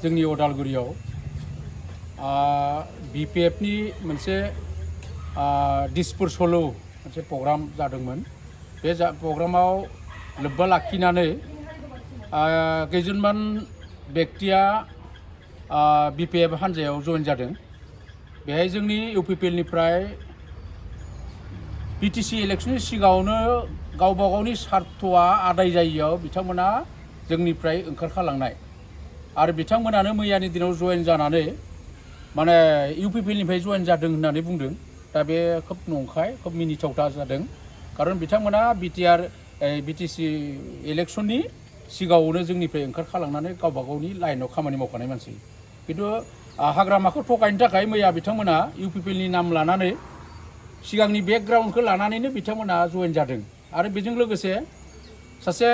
जोंनि उदालगुरियाव बिपिएफनि मोनसे दिसपुर सलौ मोनसे प्रग्राम जादोंमोन। बे प्रग्रामाव लोब्बा लाखिनानै खैजोनमान बेक्तिया बिपिएफ हान्जायाव जइन जादों। बेहाय जोंनि इउपिपिएलनिफ्राय बिटिसि इलेक्शननि सिगाङावनो गावबा गावनि सार्थआ आदाय जायैयाव बिथांमोना जोंनिफ्राय ओंखारखालांनाय आरो बिथांमोनानो मैयानि दिनाव जइन जानानै माने इउपिपिएलनिफ्राय जइन जादों होननानै बुंदों। दा बे खोब नंखाय, खोब मिनिथावथा जादों। खारन बिथांमोना बिटिसि इलेक्शननि सिगाङावनो जोंनिफ्राय ओंखारखालांनानै गावबा गावनि लाइनाव खामानि मावखानाय मानसि। खिन्थु हाग्रामाखौ थगायनो थाखाय मैया बिथांमोना इउपिपिएलनि नाम लानानै सिगांनि बेकग्राउन्डखौ लानानैनो बिथांमोना जइन जादों। आरो बेजों लोगोसे सासे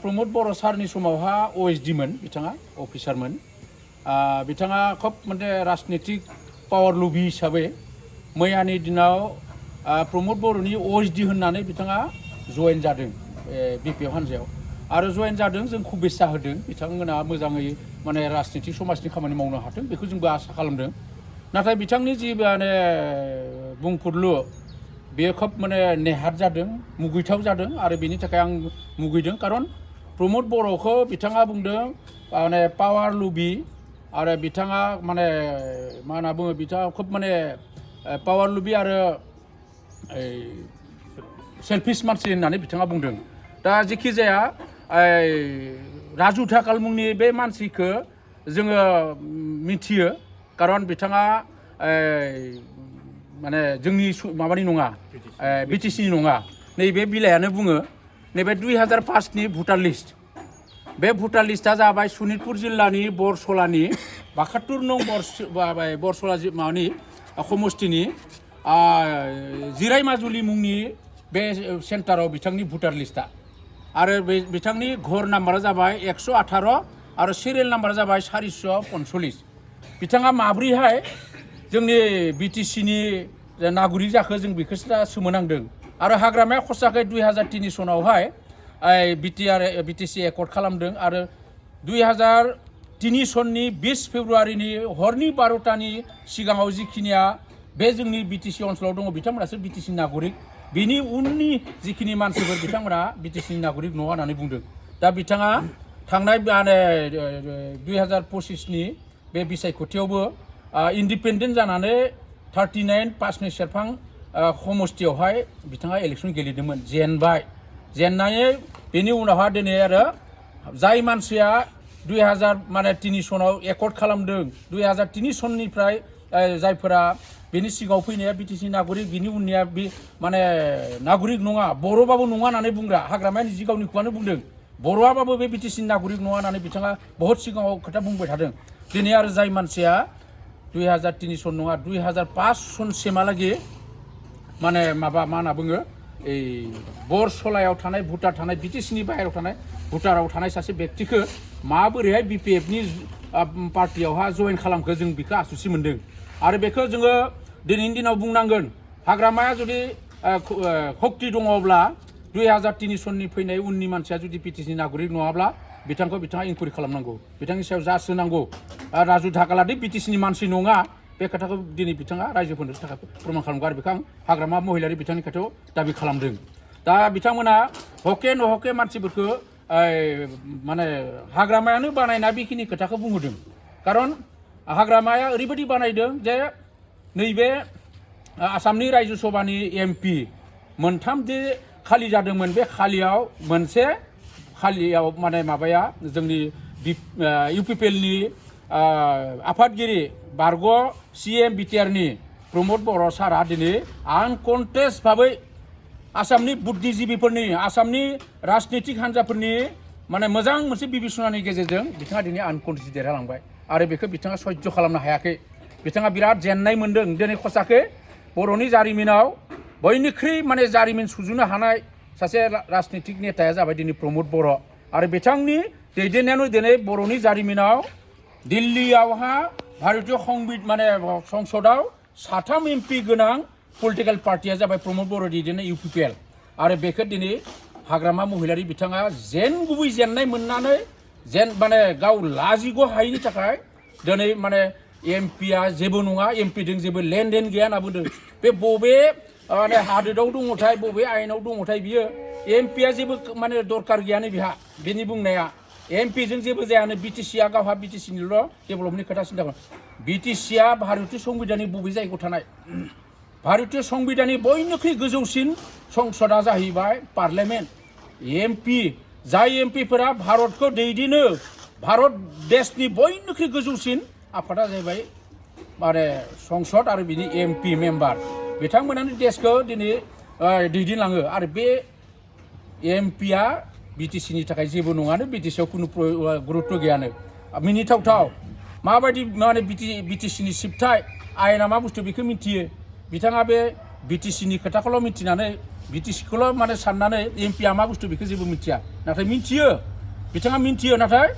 प्रमद बर' सारनि समावहा OSD मोन, बिथाङा अफिसारमोन। बिथाङा खोब माने राजनितिक पावार लुबि हिसाबै मैयानि दिनाव प्रमद बर'नि OSD होननानै बिथाङा जइन जादों बिपिएफ हान्जायाव। आरो जइन जादों, जों खुबेस्सा होदों बिथांमोना मोजाङै माने राजनितिक समाजनि खामानि मावनो हाथों, बेखौ जोंबो आसा खालामदों। नाथाय बिथांनि जि माने बुंफुरलु बेयो खोब माने नेहाथ जादों, मुगैथाव जादों। आरो बेनि थाखाय आं मुगैदों। खारन प्रमद बर'खौ बिथाङा बुंदों माने पावार लुबि आरो बिथाङा माने मा होनना बुङो, बिथाङा खोब माने पावार लुबि आरो सेल्फिस मानसि होननानै बिथाङा बुंदों। दा जेखि जाया राजु धाकाल मुंनि बे मानसिखौ जोङो मिथियो। खारन बिथाङा माने जोंनि माबानि नङा, बिटिसिनि नङा। नैबे बिलाइयानो बुङो नैबे 2005नि भटार लिस्ट। बे भटार लिस्टआ जाबाय सनितपुर जिल्लानि बरसलानि 72 नं बरसला माबानि समस्तिनि जिराय माजुलि मुंनि बे सेन्टाराव बिथांनि भटार लिस्टआ। आरो बिथांनि घर नाम्बारा जाबाय 118 आरो सिरियेल नाम्बारा जाबाय 445। बिथाङा माब्रैहाय जोंनि बिटिसिनि नागरिक जाखो, जों बेखौसो दा सोमोनांदों। आरो हाग्रामाया खसाखै 2003 सनावहाय बिटिसि एकर्ड खालामदों। आरो 2003 सननि 20 फेब्रुवारिनि हरनि 12टानि सिगाङाव जिखिनिया बे जोंनि बिटिसि ओनसोलाव दङ बिथांमोनासो बिटिसि नागरिक। बिनि उननि जिखिनि मानसिफोर बिथांमोना बिटिसिनि नागरिक नङा होननानै बुंदों। दा बिथाङा थांनाय माने 2025नि बे बिसायख'थियावबो इन्डिपेन्डेन्ट जानानै 39 पासनि सेरफां समस्तियावहाय बिथाङा इलेक्सन गेलेदोंमोन, जेनबाय। जेननानै बेनि उनावहा दिनै आरो जाय मानसिया 2003 सनाव एकर्ड खालामदों, 2003 सननिफ्राय जायफोरा बेनि सिगाङाव फैनाया बिटिसि नागरिक, बिनि उननिया बे माने नागरिक नङा, बर'बाबो नङा होननानै बुंग्रा, हाग्रामाया निजि गावनि खुगानो बुंदों बर'आबाबो बे बिटिसि नागरिक नङा होननानै बिथाङा बहुद सिगाङाव खोथा बुंबाय थादों। दिनै आरो जाय मानसिया 2003 सन नङा 2005 सनसिमहालागै माने माबा मा होनना बुङो, এই बरसलायाव थानाय भटार थानाय बिटिसिनि बाहेरायाव थानाय भटाराव थानाय सासे बेक्तिखौ माबोरैहाय बिपिएफनि पार्टियावहा जइन खालामखो, जों बेखौ आसुसि मोन्दों। आरो बेखौ जोङो दिनैनि दिनाव बुंनांगोन। हाग्रामाया जुदि शक्ति दङब्ला 2003 सननि फैनाय उननि मानसिया जुदि बिटिसि नागरिक नङाब्ला बिथाङा इनकुवारि खालामनांगौ, बिथांनि सायाव जास्ट होनांगौ। राजु धाकालादि बिटिसिनि मानसि नङा बे खोथाखौ दिनै बिथाङा रायजोफोरनो थाखाय फोरमान खालामगोन। आरो बेखौ आं हाग्रामा महिलारि बिथांनि खाथियाव दाबि खालामदों। दा बिथांमोना हके नहके मानसिफोरखौ माने हाग्रामायानो बानायना बेखिनि खोथाखौ बुंहोदों। खारन हाग्रामाया ओरैबायदि बानायदों जे नैबे आसामनि रायजो सभानि MP मोनथामदि खालि जादोंमोन, बे खालियाव मोनसे खालियाव माने माबाया जोंनि इउपिपिएलनि आफादगिरि बारग' CM बिटिआरनि प्रमद बर' सारा दिनै आनकन्टेस्ट भाबै आसामनि बुद्धिजिबिफोरनि, आसामनि राजनितिक हान्जाफोरनि माने मोजां मोनसे बिबिसनानि गेजेरजों बिथाङा दिनै आनकन्टेस्ट देरहालांबाय। आरो बेखौ बिथाङा सह्य खालामनो हायाखै। बिथाङा बिराद जेननाय मोन्दों। दिनै खसाखै बर'नि जारिमिनाव बयनिख्रुइ माने जारिमिन सुजुनो हानाय सासे राजनितिक नेताया जाबाय दिनै प्रमद बर'। आरो बिथांनि दैदेननायानो दिनै बर'नि जारिमिनाव दिल्लीयावहा भारतीय माने संसदआव 3 MP गोनां पलिटिकेल पार्टिया जाबाय प्रमद बर' दैदेननाय इउपिपिएल। आरो बेखौ दिनै हाग्रामा महिलारि बिथाङा गुबै जेननाय मोननानै जेन माने गाव लाजिगौ हायिनि थाखाय दिनै माने एमपिआ जेबो नङा एमपिजों जेबो लेनदेन गैया होनना बुंदों बे बबे माने हादोराव दङथाय बबे आयेनाव दङथाय बियो एमपिआ जेबो माने दरकार गैयानो बिहा बेनि बुंनाया एमपिजों जेबो जायानो बिटिसिआ गावहा बिटिसिनिल' डेभेलपमेन्टनि खोथा सिन्था खालाम बिटिसिआ भारतीय संबिधाननि बबे जायगायाव थानाय भारतीय संबिधाननि बयनिख्रुइ गोजौसिन संसदा जाहैबाय पार्लियामेन्ट एमपि जाय एमपिफोरा भारतखौ दैदेनो भारत देशनि बयनिख्रुइ गोजौसिन आफादा जाहैबाय माने संसद आरो बिनि एमपि मेम्बार बिथांमोनानो देशखौ दिनै दैदेनलाङो आरो बे एमपिआ बिटिसिनि थाखाय जेबो नङानो बिटिसिआव खुनु गुरुत्व गैयानो मिनिथावथाव माबायदि माने बिटिसिनि सिबथाय आयेना मा बुस्थु बेखौ मिथियो बिथाङा बे बिटिसिनि खोथाखौल' मिथिनानै बिटिसिखौल' माने साननानै एमपिआ मा बुस्थु बेखौ जेबो मिथिया नाथाय मिथियो बिथाङा मिथियो नाथाय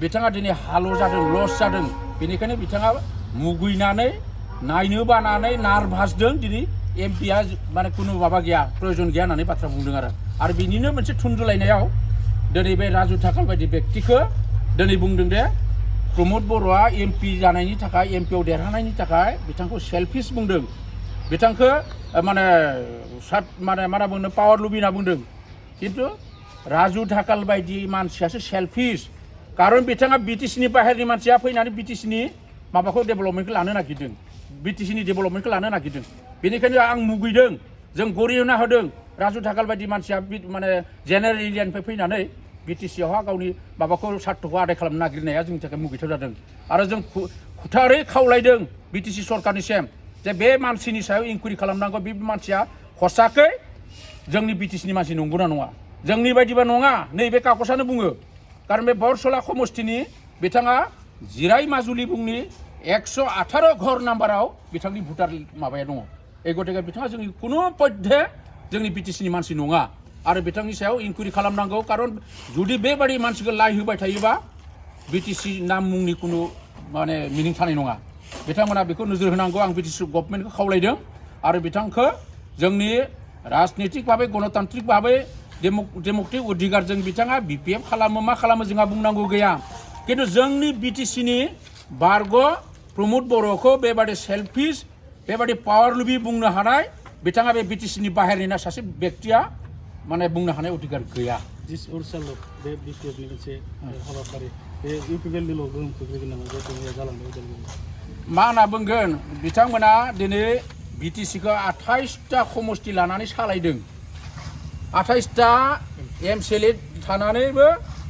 बिथाङा दिनै हाल' जादों लस जादों बेनिखायनो बिथाङा मुगैनानै नायनो बानानै नार्भासजों दिनै एमपिआ माने खुनु माबा गैया प्रयजन गैया होननानै बाथ्रा बुंदों आरो बिनिनो मोनसे थुनजुलायनायाव दिनै बे राजु थाखाल बायदि बेक्तिखौ दिनै बुंदों दे प्रमद बर'आ एमपि जानायनि थाखाय एमपिआव देरहानायनि थाखाय बिथांखौ सेल्फिश बुंदों बिथांखौ माने माने मा बुंनो पावार लुबि होनना बुंदों खिन्थु राजु थाखाल बायदि मानसियासो सेल्फिश कारन बिथाङा बिटिसिनि बाहेरनि मानसिया फैनानै बिटिसिनि माबाखौ डेभेलपमेन्टखौ लानो नागिरदों बिटिसिनि डेभेलपमेन्टखौ लानो नागिरदों बेनिखायनो आं मुगैदों जों गरिहना होदों राजु थाखाल बायदि मानसिया माने जेनेरेल एरियानिफ्राय फैनानै बिटिसिआवहा गावनि माबाखौ सार्थखौ आदाय खालामनो नागिरनाया जोंनि थाखाय मुगैथाव जादों आरो जों खुथारै खावलायदों बिटिसि सरकारनिसिम जे बे मानसिनि सायाव इनकुवारि खालामनांगौ बे मानसिया हसाकै जोंनि बिटिसिनि मानसि नंगौना नङा जोंनि बायदिबा नङा नैबे कागजानो बुङो कारन बे बरसला समष्टिनि बिथाङा जिराय माजुलि बुंनि 118 घर नाम्बाराव बिथांनि भटार माबाया दङ এই गतिके बिथाङा जोंनि कुनु पद्धे जोंनि बिटिसिनि मानसि नङा आरो बिथांनि सायाव इनकुवारि खालामनांगौ कारन जुदि बेबादि मानसिखौ लाई होबाय थायोबा बिटिसि नाम मुंनि कुनु माने मिनिं थानाय नङा बिथांमोना बेखौ नोजोर होनांगौ आं बिटिसि गभर्नमेन्टखौ खावलायदों आरो बिथांखौ जोंनि राजनितिक भाबै गणतान्त्रिक भाबै डेमक्रेटिक अधिकारजों बिथाङा बिपिएफ खालामो मा खालामो जोंहा बुंनांगौ गैया किन्तु जोंनि बिटिसिनि बारग' प्रमद बर'खौ बेबादि सेल्फिश बेबादि पावार लुबि बुंनो हानाय बिथाङा बे बिटिसिनि बाहेरनि सासे बेक्तिया माने बुंनो हानाय अधिकार गैया बे बिपिएफनि मोनसे हाबाफारि बे इउपिपिएलनिल' गोहोम खोख्लैगोन नामा जायखौ जालांबाय मा होनना बुंगोन बिथांमोना दिनै बिटिसिखौ 28टा समष्टि लानानै सालायदों 28टा एमसिएलए थानानैबो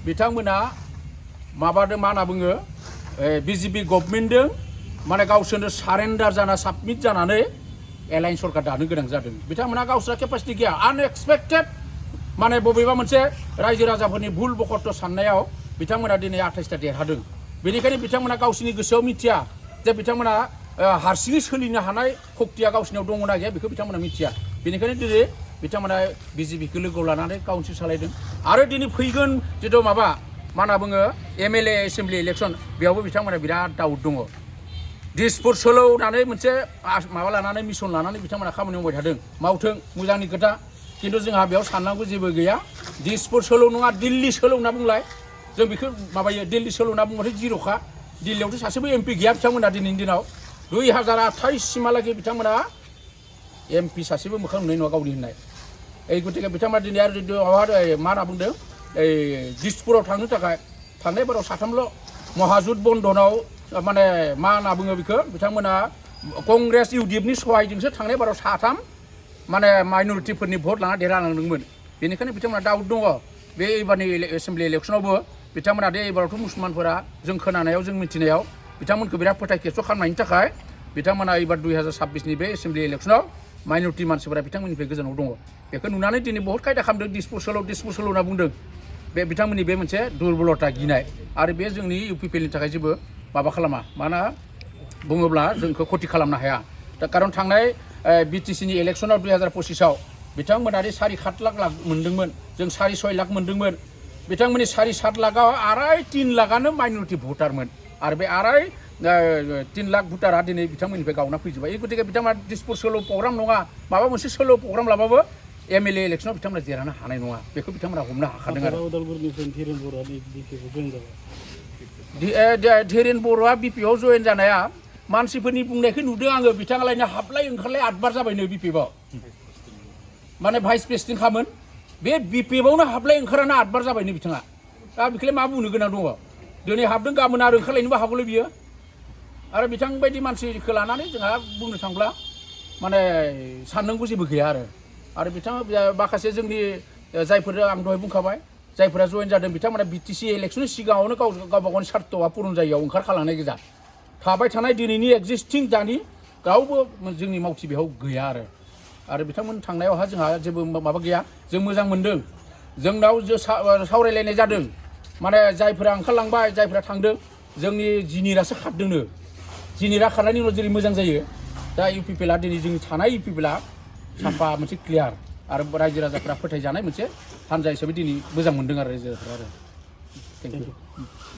बिथांमोना माबादों मा होनना बुङो बिजेपि गभर्नमेन्टजों माने गावसोरनो सारेन्डार जाना साबमिट जानानै एलायन्स सरकार दानो गोनां जादों बिथांमोना गावसोरा केपासिटि गैया आनएक्सपेक्टेड माने बबेबा मोनसे रायजो राजाफोरनि भुल बखत साननायाव बिथांमोना दिनै 28टा देरहादों बेनिखायनो बिथांमोना गावसिनि गोसोआव मिथिया जे बिथांमोना हारसिङै सोलिनो हानाय शक्तिया गावसिनियाव दङना गैया बेखौ बिथांमोना मिथिया बेनिखायनो दिनै बिथांमोना बिजेपिखौ लोगोआव लानानै काउन्सिल सालायदों आरो दिनै फैगोन जिथु माबा मा होनना बुङो एमएलए एसेम्बलि इलेक्सन बेयावबो बिथांमोना बिराद डाउट दङ दिसपुर सोलौनानै मोनसे माबा लानानै मिशन लानानै बिथांमोना खामानि मावबाय थादों मावथों मोजांनि खोथा किन्तु जोंहा बेयाव साननांगौ जेबो गैया दिसपुर सोलौ नङा दिल्ली सोलौ होनना बुंलाय जों बेखौ माबायो दिल्ली सोलौ होनना बुंबाथाय जिर'खा दिल्लीयावथ' सासेबो एमपि गैया बिथांमोना दिनैनि दिनाव 2028 सिमहालागै बिथांमोना एमपि सासेबो मोखां नुनाय नङा गावनि होननाय এই गतिके बिथांमोना दिनै आरो मा होनना बुंदों এই दिसपुराव थांनो थाखाय थांनाय बाराव साथामल' महाजुत बन्धनाव माने मा होनना बुङो बेखौ बिथांमोना कंग्रेस इउडिएफनि सहायजोंसो थांनाय बाराव साथाम माने माइनरिटिफोरनि भट लाना देरहालांदोंमोन बेनिखायनो बिथांमोना डाउट दङ बे एबारनि एसेम्बलि इलेक्सनावबो बिथांमोना दे एबारावथ' मुसलमानफोरा जों खोनानायाव जों मिथिनायाव बिथांमोनखौ बिराद फोथाय खेबस' खालामनायनि थाखाय बिथांमोना एबार 2026नि बे एसेम्बलि इलेक्सनाव माइनरिटि मानसिफोरा बिथांमोननिफ्राय गोजानाव दङ बेखौ नुनानै दिनै बहुत खायदा खालामदों दिसपुर सोलौ होनना बुंदों बे बिथांमोननि बे मोनसे दुरबलता गिनाय आरो बे जोंनि इउपिपिएलनि थाखाय जेबो माबा खालामा माना बुङोब्ला जोंखौ खथि खालामनो हाया दा कारन थांनाय बिटिसिनि इलेक्सनाव 2025आव बिथांमोना 7.5 लाख मोनदोंमोन जों 6.5 लाख मोनदोंमोन बिथांमोननि 7.5 लाखआव 3 लाखआनो माइनरिटि भटारमोन आरो बे 3 लाख भटारा दिनै बिथांमोननिफ्राय गावना फैजोब्बाय गतिके बिथांमोना दिसपुर सोलौ प्रग्राम नङा माबा मोनसे सोलौ प्रग्राम लाबाबो MLA इलेक्सनाव बिथांमोना देरहानो हानाय नङा बेखौ बिथांमोना हमनो हाखादों आरो उदालगुरिनिफ्राय धीरेन बर'आ बिपिएफआव जयेन जाबाय धीरेन बर'आ बिपिएफआव जयेन जानाया मानसिफोरनि बुंनायखौ नुदों आङो बिथाङालायनो हाबलाय ओंखारलाय 8 बार जाबायनो बिपिएफआव माने भाइस प्रेसिडेन्ट खामोन बे बिपिएफआवनो हाबलाय ओंखाराना 8 बार जाबायनो बिथाङा दा बेखौलाय मा बुंनो गोनां दङ दिनै हाबदों गाबोन आरो ओंखारलायनोबो हागौलै बियो आरो बिथां बायदि मानसिखौ लानानै जोंहा बुंनो थांब्ला माने साननांगौ जेबो गैया आरो बिथाङा माखासे जोंनि जायफोर आं दहाय बुंखाबाय जायफोरा जयेन जादों बिथांमोना बिटिसि इलेक्सननि सिगाङावनो गावबा गावनि सार्थ'आ पुरन जायैयाव ओंखारखालांनाय गोजा थाबाय थानाय दिनैनि एक्जिस्टिं दानि रावबो जोंनि मावथि बेयाव गैया आरो बिथांमोन थांनायावहा जोंहा जेबो माबा गैया जों मोजां मोनदों जोंनाव सावरायलायनाय जादों माने जायफोरा ओंखारलांबाय जायफोरा थांदों जोंनि जिनिरासो खारदोंनो जिनिरा खारनायनि उनाव जेरै मोजां जायो दा इउपिपिएलआ दिनै जोंनि थानाय इउपिपिएलआ साफा मोनसे क्लियार आरो रायजो राजाफ्रा फोथायजानाय मोनसे हानजा हिसाबै दिनै मोजां मोनदों आरो रायजो राजाफ्रा आरो थेंक इउ